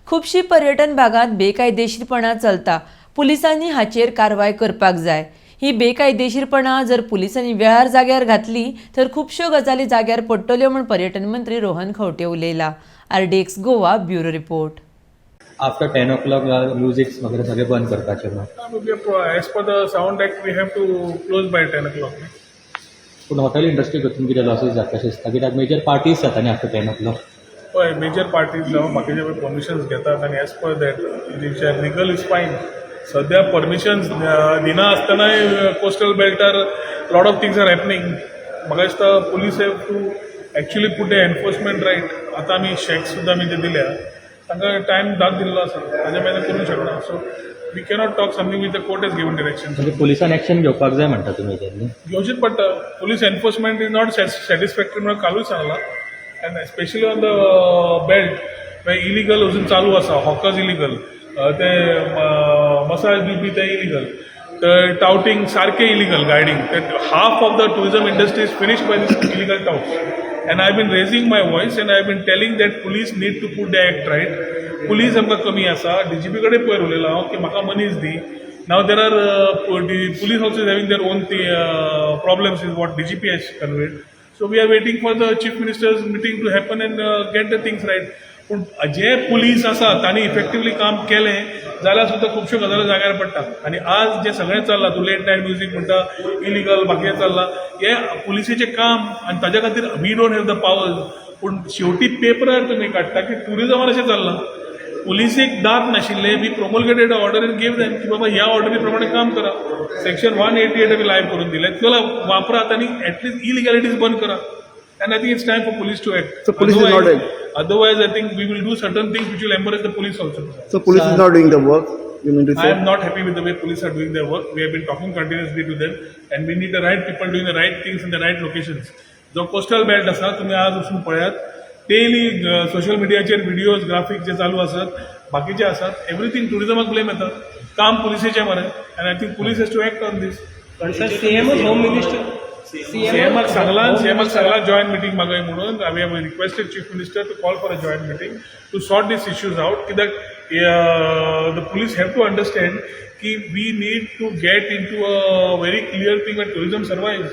खुबशी पर्यटन भागांत बेकायदेशीरपणां चलता. पुलिसांनी हाचेर कारवाय करपाक जाय. ही बेकायदेशीरपणां जर पुलिसांनी वेळार जाग्यार घातली तर खुबश्यो गजाली जाग्यार पडटल्यो म्हूण पर्यटन मंत्री Rohan Khaunte उलयला. RDX Goa, bureau report. After 10 o'clock music वगैरे सगळे बंद करपाचे मग? As per the Sound Act, we have to close by 10 o'clock. पूण हॉटेल इंडस्ट्री हितून कितें लॉसीस जाता अशें दिसता, कित्याक मेजर पार्टीज जाता न्ही आफ्टर 10 ओ क्लॉक. हय, मेजर पार्टीज जावं बाकीचे परमिशन्स घेतात आनी as per that legal is fine. सद्या परमिशन्स दिना आसतनाय coastal Beltar lot of things are happening. म्हाका दिसता police have to actually put a enforcement right. आतां आमी शॅक्स सुद्दां आमी जे दिल्या, तांकां टायम दाद दिल्लो आसा, ताज्या मागीर करूंक शकना. So we cannot talk something with the court has given direction. म्हणजे पुलिसान एक्शन घेवपाक जाय म्हणटा तुमी हेजेर न्ही? घेवचीच पडटा. Police enforcement is not satisfactory म्हणून कालूय सांगलां, and especially on the belt illegal अजून चालू आसा. हॉकर्स इलिगल, ते मसाज दिवपी ते इलिगल, तर टावटींग सारकें illegal guiding. Half of the tourism industry is finished by this illegal touts, and I been raising my voice and I been telling that police need to put the act right. Police आमकां कमी आसा. DGP कडेन पयर उलयलां हांव की म्हाका मनीस दी. Now there are police also having their own problems, is what DGP has conveyed. So we are waiting for the Chief Minister's meeting to happen and get the things right. पूण जे police आसा तांणी effectively काम केलें जाल्यार सुद्दां खुबश्यो गजाली जाग्यार पडटा. आनी आज जें सगळें चल्लां, तूं लेट नायट म्युजीक म्हणटा, इलिगल बाकी चल्लां, हें पुलिसेचें काम आनी ताज्या खातीर we don't have the power. पूण शेवटी पेपरार तुमी काडटा की टुरिजमान अशें चल्लां. पुलिसेक दाद नाशिल्ले. We promulgated order and gave them की बाबा, ह्या ऑर्डरी प्रमाणे काम करा. सेक्शन 188 आमी लायव्ह करून दिले. चला, वापरात आनी एटलिस्ट इलिगॅलिटीज बंद करा. And I think it's time for police to act. So police is not Otherwise, I think we will do certain things which will embarrass the police also. So police is not doing the work, you mean to I say? am not happy with the way police are doing their work. We have been talking continuously to them, and we need the right people doing the right things in the right locations. जो coastal belt आसा, तुमी आज वचून पळयात, daily social मिडियाचेर videos, graphic जे चालू आसात, बाकीचे आसात, एवरीथींग टुरिझमाक ब्लेम येता. काम पुलिसेचें मरे, and I think police has to act on this. Sir, सीएमच home minister सीएमाक सांगला, सीएमाक सांगला जॉयंट मिटींग मागय म्हणून. We have requested Chief Minister to call for a joint meeting to sort this issues out, कित्याक the police have to understand की we need to get into a very clear thing, tourism survive.